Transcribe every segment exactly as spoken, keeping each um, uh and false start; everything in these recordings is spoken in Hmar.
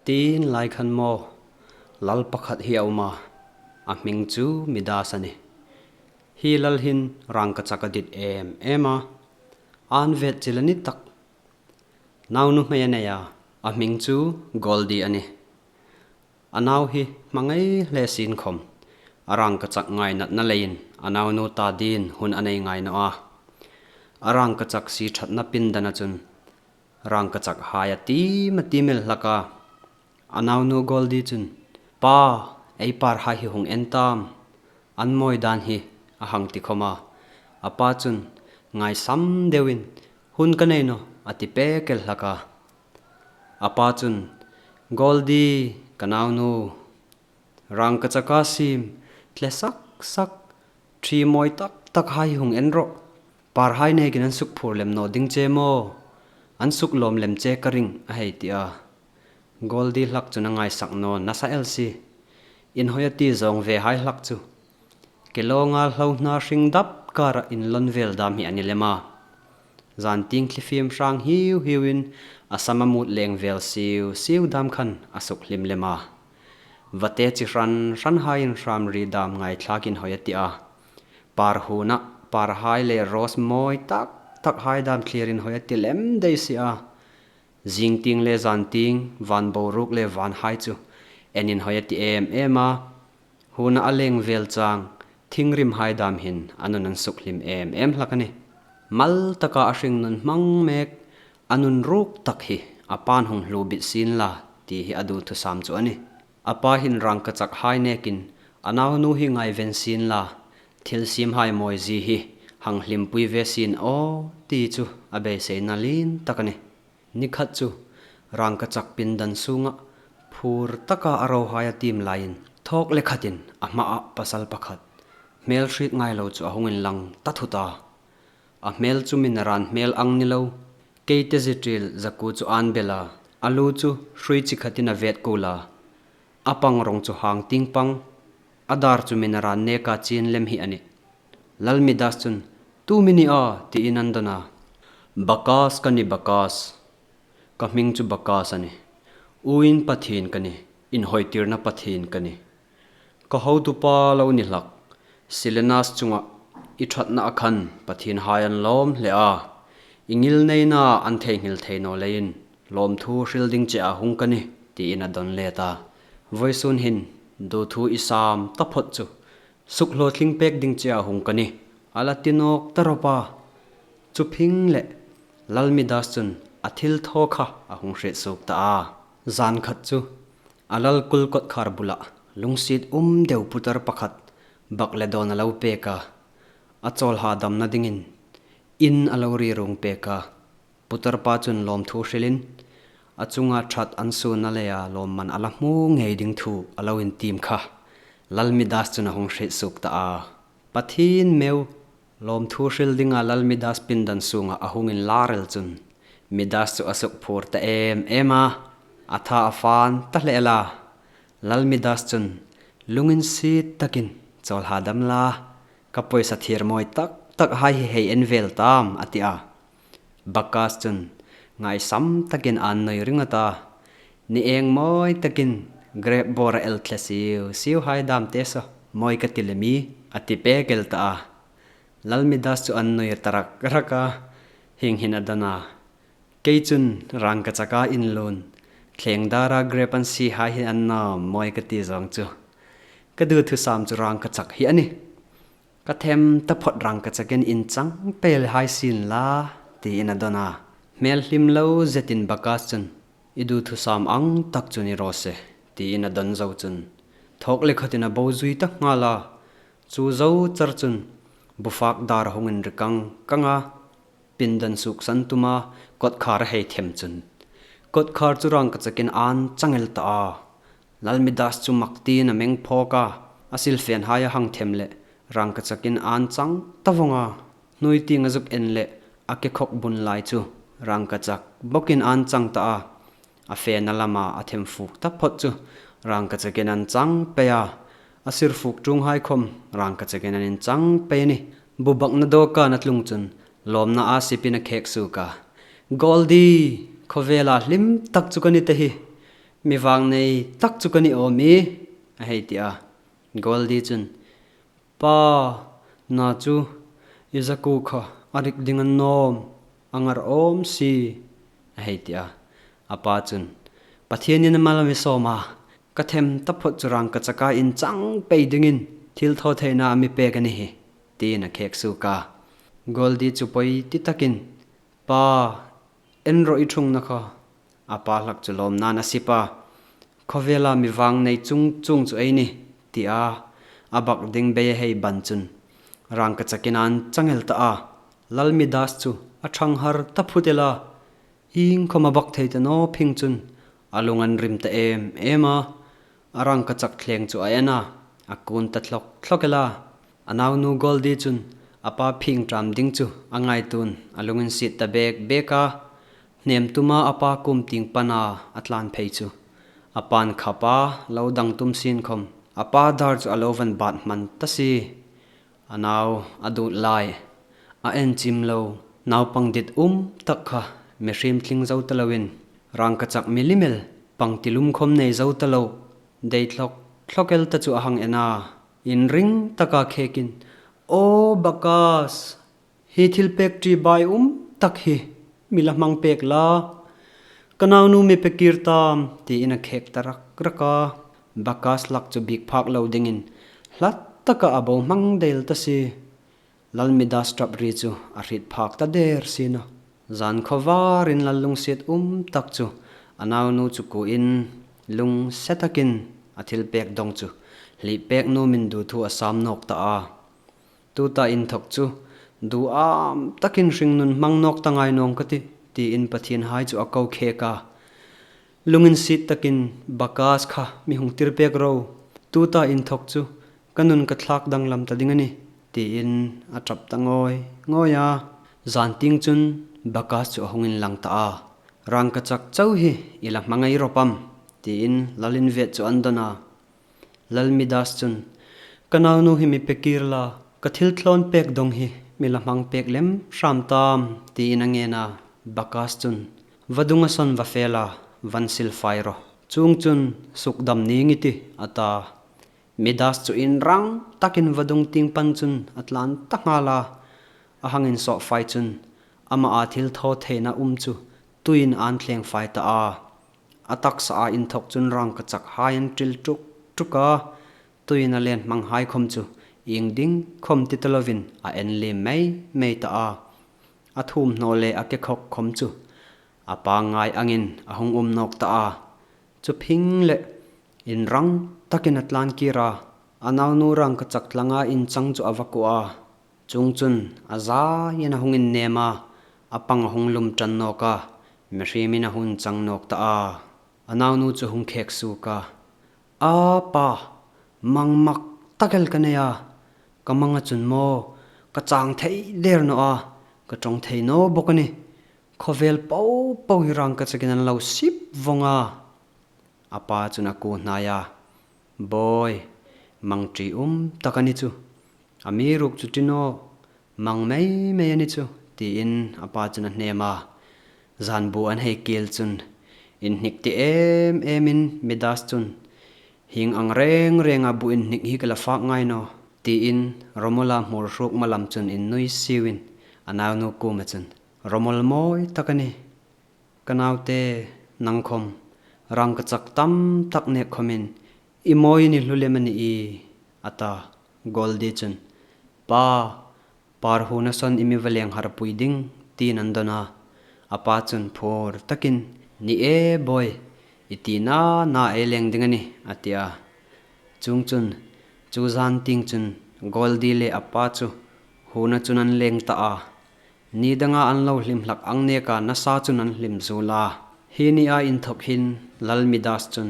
Tienlai khan maw, lal pakhat hi a um a, a hming chu Midas a nih. Hi lal hin rângkachak a dit êm êm a, ân vêt chil a ni tak. Nau nuhmei a nei a, a hming chu Goldie a nih. A nau hi hmangai hle sienkhawm, a rângkachak ngainatna leiin a naunu ta dingin hun a nei ngai naw a. A rângkachak sie ṭhatna pindana chun rângkachakhai a tiem a tiem el hlak a. A naunu Goldie chun, Pa, ei pârhai hi hung en tah, an mawi dân hi, a hang ti khawm a. A pa chun, Ngaisam deuin, hun ka nei nawh, a ti pêk el hlak a. A pa chun, Goldie, ka naunu, rângkachaka siem, tle sak sak, ṭhi mawi tak takhai hi hung en rawh. Pârhai nêkin an sukphur lem naw ding che maw, an suklâwm lem che ka ring, a hei ti a. Goldie hlak chun a ngaisak naw nasa el si. Inhawi a ti zawng vehai hlak chu, ke lawnga hlohna hring dap kâra inlawn vêl dâm hi a ni lem a. Zântieng thlifim hrâng hiu hiuin a sam a mût lêng vêl siu siu dâm khan a sukhlim lem a. Vate chi hran hranhai inhram ri dâm ngaithlâk inhawi a ti a. Pâr huna, pârhai le rose mawi tak takhai dâm thlir inhawi a ti lem dai si a. Zîngtieng le zântieng, vân boruok le vânhai chu en inhawi a ti êm êm a. Huna a lêng vêl châng, thingrimhai dâm hin a nun an sukhlim êm êm hlak a nih. Mal taka a hringnun hmang mêk, a nun ruok tak hi a pain hung hluo bit sienla, ti hi a duthusam chu a nih. A pa hin rângkachakhai nêkin a naunu hi ngaiven sienla, thilsiemhai mawizie hi hang hlimpui ve sien aw, ti chu a beiseina lien tak a nih. Ni khat chu rângkachak pindan sûngah phûr taka a rohai a tiem laiin, thâwk le khatin a hmaah pasal pakhat hmêl hriet ngai lo chu a hung inlang ta thut a. A hmêl chu minaran hmêl ang ni lo, keite zie ṭiel zakuo chu ân bel a, a lu chu hrui chi khatin a vêt kuol a, a pang rawng chu hâng tieng pang, a dâr chu minaran nêka chîn lem hi a nih. Lal Midas chun, Tu am i ni a? tiin an dawn a. Bacchus ka nih, Bacchus. Ka hming chu Bacchus a nih. Uoin pathien ka nih, inhawitirna pathien ka nih. Ka hotupa lo ni hlak, Silenus chungah i ṭhatnaa khan pathienhai an lâwm hle a. I ngilneina an theinghil thei naw leiin lâwmthu hril ding chea hung ka nih, tiin a dawn let a. Vawisûn hin duthusam taphawt chu sukhlawtling pêk ding chea hung ka nih, a la ti nâwk ta rawp a. Chu phingleh Lal Midas chun a thilthaw kha a hung hriet suok ta a. Zân khat chu a lal kul kawtkhâr bulah lungsiet um deu putar pakhat bak le dawn a lo pêk a, a châwlhadamna dingin in a lo riruong pêk a. Putarpa chun lâwmthu hrilin, a chunga ṭhat an sûnna leia lâwmman a la hmu ngei ding thu a lo intiem kha Lal Midas chun a hung hriet suok ta a. Pathien meu lâwmthu hril dinga Lal Midas pindan sûngah a hung inlâr el chun Midas chu a sukphûr ta êm êm a, a tha a fân ta hle el a. Lal Midas chun lunginsiet takin, Châwlhadam la, ka pawisa thîr mawi tak takhai hi hei en vêl tah, a ti a. Bacchus chun ngaisam takin ân nuoi ringawt a, Ni êng mawi takin grêp bâwra el thle siu siuhai dâm te saw mawi ka ti lem ie, a ti pêk el ta a. Lal Midas chu ân nuoi ta rak rak a, hieng hin a dawn a, Kei chun rângkachaka inluon, thlêng dâra grêp an siehai hi an nuom mawi ka ti zawng chu. Ka duthusam chu rângkachak hi a nih. Ka them taphawt rângkachakin inchang pei hai sienla, tiin a dawn a. Hmêl hlim lo zetin Bacchus chun, I duthusam ang tak chu ni raw se, tiin a dawn zo chun, thâwk le khatin a bo zui ta nghâl a. Chu zo char chun bufâk dâr a hung inri kang kang a, pindan suoksan tuma kawtkhâr a hei them chun kawtkhâr chu rângkachakin ân chang el ta a. Lal Midas chu mak tiin a meng phâwk a, a silfênhai a hang them leh rângkachakin ân chang ta vawng a. Hnuoi tieng a zuk en leh a kekhawk bun lai chu rângkachak bawkin ân chang ta a. A fena lama a them fuk taphawt chu rângkachakin an chang pei a. A sir fuk ṭuonghai khawm rângkachakin an inchang pei a nih. Bubakna dawkan a tlung chun lâwmnaa sipin a khêk suok a, Goldie, khawvela hlim tak chu ka ni ta hi. mi vângnei tak chu ka ni awm ie, a hei ti a. Goldie chun, Pa, na chu i zakuo kha a rik ding a nawm, a ngar awm si, a hei ti a. A pa chun, Pathienin a mal a mi sawm a, ka them taphot chu rângkachaka inchang pei dingin thilthawtheina a mi pêk a ni hi, tiin a khêk suok a. Goldie chu pawi ti takin, Pa, en rawh i ṭhungna kha, a pa hlak chu lawmnain a sip a. Khawvela mi vângnei chung chuong chu ei ni, tia a bak ding bei a hei ban chun rângkachakin ân chang el ta a. Lal Midas chu a ṭhanghar taphot el a, iengkhawm a bak thei ta naw phing chun a lung a rim ta êm êm a. A rângkachak thlêng chu a en a, a kûn ta thlawk thlawk el a. A naunu Goldie chun a pa phîngṭâm ding chu a ngaituoin a lunginsiet ta bêk bêk a. Hnêm tuma a pa kuom tieng pana a tlân phei chu a pain khap a, lo dang tum sienkhawm a pa dâr chu a lo va bât hman ta si. A nau a duot lai, a enchim lo, naupang dit um tak kha, mihriem tling zo ta loin, rângkachak milim el, pangti lum khawm nei zo ta lo, dei thlawk thlawk el ta chu a hang en a, inring taka khêkin, Aw Bakas, hi thilpêk ṭi bai um tak hi mi la hmang pêk la, ka naunu mi pe kîr ta, tiin a khêk ta rak rak a. Bakas hlak chu biek phâk lo dingin hlat taka a bohmang dêl ta si. Lal Midas ṭap ri chu a hriet phâk ta dêr si naw. Zân khawvarin lal lungsiet um tak chu a naunu chu kuoin lungse takin a thilpêk dawng chu hlipêk nuomin duthua a sâm nâwk ta a. Tuta inthawk chu duâm takin hringnun hmang nâwk ta ngai nâwng ka tih, tiin pathienhai chu a ko khêk a. Lunginsiet takin, Bakas kha mi hung tir pêk ro, tuta inthawk chu ka nun ka thlâk danglam ta ding a nih, tiin a ṭap ta ngawi ngawi a. Zântieng chun Bakas chu a hung inlang ta a. Rângkachak chau hi i la hmangai rawp am? tiin lal invêt chu an dawn a. Lal Midas chun, Ka naunu hi mi pe kîr la, ka thil thlawn pêk dawng hi mi la hmang pêk lem hrâm ta am? tiin a ngên a. Bakas chun, Vadunga sawn va fe la, va insil fai rawh, chuongchun sukdam nîng i tih, a ta. Midas chu inrang takin vadung tieng pan chun a tlân ta nghâl a. A hang insawp fai chun ama a thilthawtheina um chu tuiin ân thlêng fai ta a. A taksaa inthawk chun rângkachakhai an ṭil ṭuk ṭuk a. Tuiin a lien hmanghai khawm chu ieng ding khawm ti ta loin a enliem mei mei ta a. A thuomhnaw le a kekhawk khawm chu a pangngai angin a hung um nâwk ta a. Chu phing leh inrang takin a tlân kîr a. A naunu rângkachak tlanga inchang chu a va kuo a. Chuongchun a zaiin a hung innêm a, a pang a hung lum ṭan nâwk a, mihriemin a hung chang nâwk ta a. A naunu chu hung khêk suok a, A pa, mang mak tak el ka nei a, ka manga chun maw ka chang thei dêr naw a, ka ṭawng thei naw bawk a nih. Khawvêl po po hi rângkachakin an lo sip vawng a. A pa chun a kuo hnai a, Bawi, mang ṭi um tak a ni chu, amiruokchu ṭi naw, mang mei mei a ni chu, tiin a pa chun a hnêm a. Zân bu an hei kîl chun inhnik ti êm êmin Midas chun, Hieng ang rêng rênga bu inhnik hi ka la fâk ngai naw, tiin Romola hmûr hruok malam chun innui siuin a naunu kuoma chun, Romol mawi tak a nih. Ka naute, nang khawm rângkachak tamtak nêk khawmin i mawiin i hlu lem a ni ie, a ta. Goldie chun, Pa, pâr huona sawn i mi va lêng harpui ding, tiin an dawn a. A pa chun phûr takin, Ni e bawi, i tina na ei lêng ding a nih, a ti a. Chuongchun chu zân tieng chun Goldie le a pa chu huona chun an lêng ta a. Ni danga an lo hlim hlak ang nêka nasa chun an hlim zuol a. Hi nia inthawk hin Lal Midas chun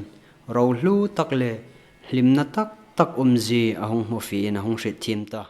ro hlu tak le hlimna tak tak umzie a hung hmu fieen a hung hrietthiem ta.